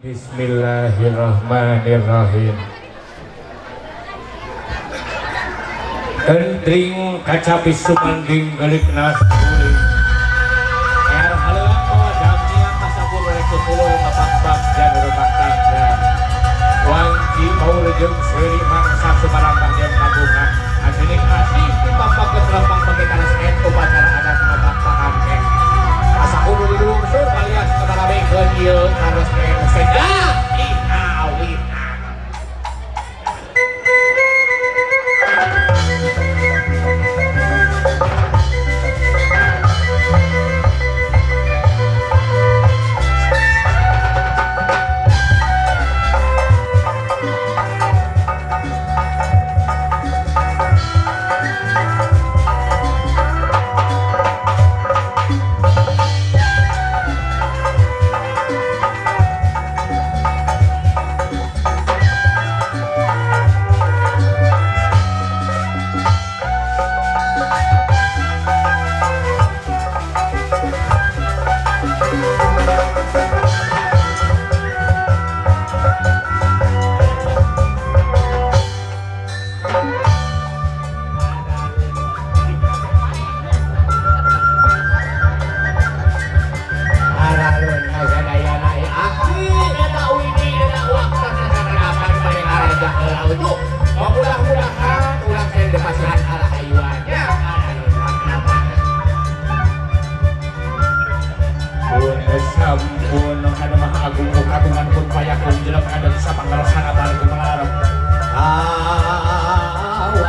Bismillahirrahmanirrahim. Tentring kacapi sumanding galik nas guling. Er haleuang jamnya kasapur rek sepuluh bapak jan rumah tangga. Wanci paul jeung seuri mangsa sumarambah jeung kabunga. Asining asih dipapak keterapang bagi karesmen upacara adat mabaktaan teh. Asa kudu dilungsur alias kabarabikeun ieu karesmen senja dikawitan. Aralun sadayana aki eta wini eta waktana sananakan bade ngareja heula utuh. Mudah-mudahan urang teh dipasihan karahayuannya. Aralun pun sampun anu maha agung kagungan pun payakun jelema ada sapanggalasana bari kumalarep. Kawasana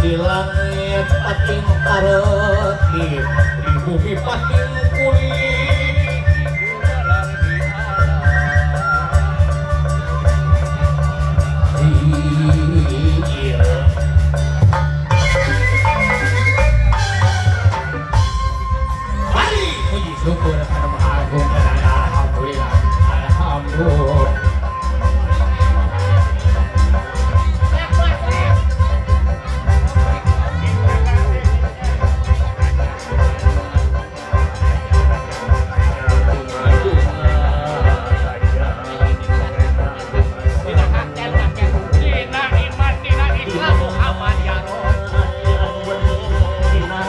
di langit pating pareti, di bumi pating kulit. Iya. Mari puji syukur kepada Maha Agung dan alhamdulillah. Alhamdulillah. Dina iman dina Islam Muhammad ya Rasul. Dina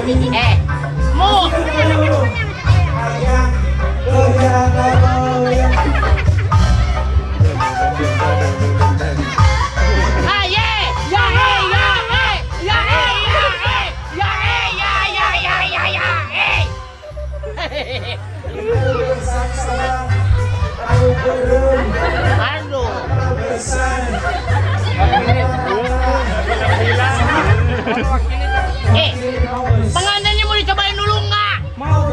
Eh, mu. Aye, ya eh ya eh ya eh ya eh ya eh ya ya ya ya ya eh. Aduh. Eh, pengantinnya mau dicobain dulu nggak?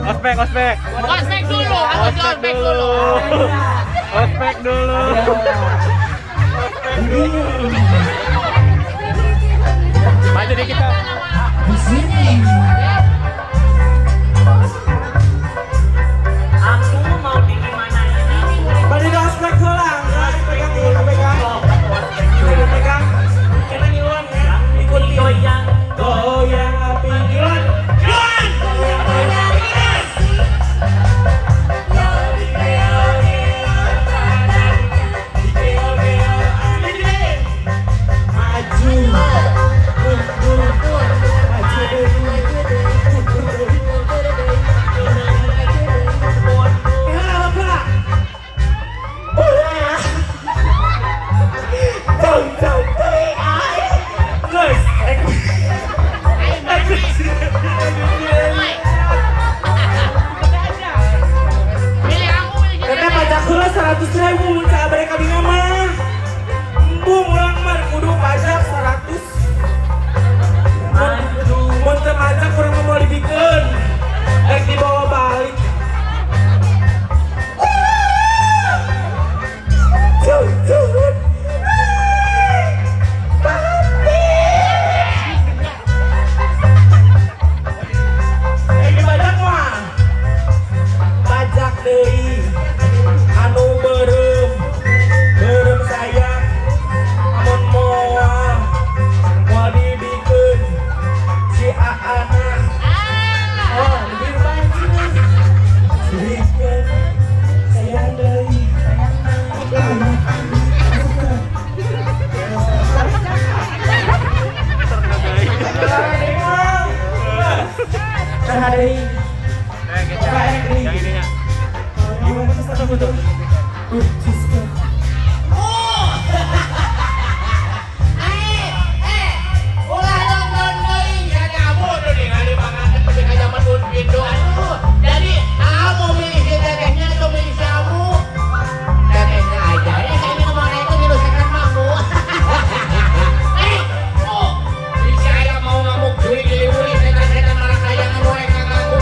Ospek, ospek. Ospek dulu, harus di ospek dulu. Ospek dulu. Maju dikit, Kak. Aku mau digimanain? Bade di ospek heula, pegang dulu, pegang. Pegang. Kena ngiluan ya, ikuti. Goyang. Goyang api ngiluan. Ngiluan. Maju. Maju. Eh, apa? Guys, Woi. Pilih kamu, pilih Karena kita. pajak heula 100.000 mun saabare ka bina mah. Embung urang mah kudu pajak 100. Mun teu pajak urang mah moal dibikeun. Rek dibawa balik. Cucun. Papi. Eh dibajak mah. Pajak deui. Anu beureum. Beureum sayang. Amun moal moal dibikeun si Aana. Ah. Oh, lebih maju. Dibikeun sayang deui. Terhadai. Yang ininya. Eh, eh, ulah nonton deui ya kamu tuh ningali banget ketika zaman Windows. Aduh, jadi kamu milih si tetehnya atau milih si kamu? Tetehnya aja. Ini kayaknya mau naik itu ngerusakan kamu. Eh, oh, si saya mau ngamuk juri juri setan-setan malah kayangan wae ngaganggu.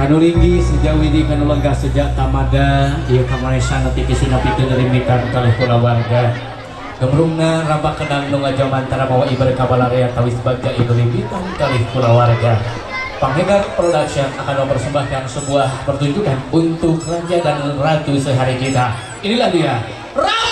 Kanu linggih seja widi, kanu lenggah seja tamada. Ieu kamanesan nu tikisuna pikeun rimbitan kalih kulawarga. Gemrungna rambak kendang nu ngajamantara mawa ibar kabalarea tawis bagja ieu rimbitan kalih kulawarga. Panghegar Production akan mempersembahkan sebuah pertunjukan untuk raja dan ratu sehari kita. Inilah dia. Ratu.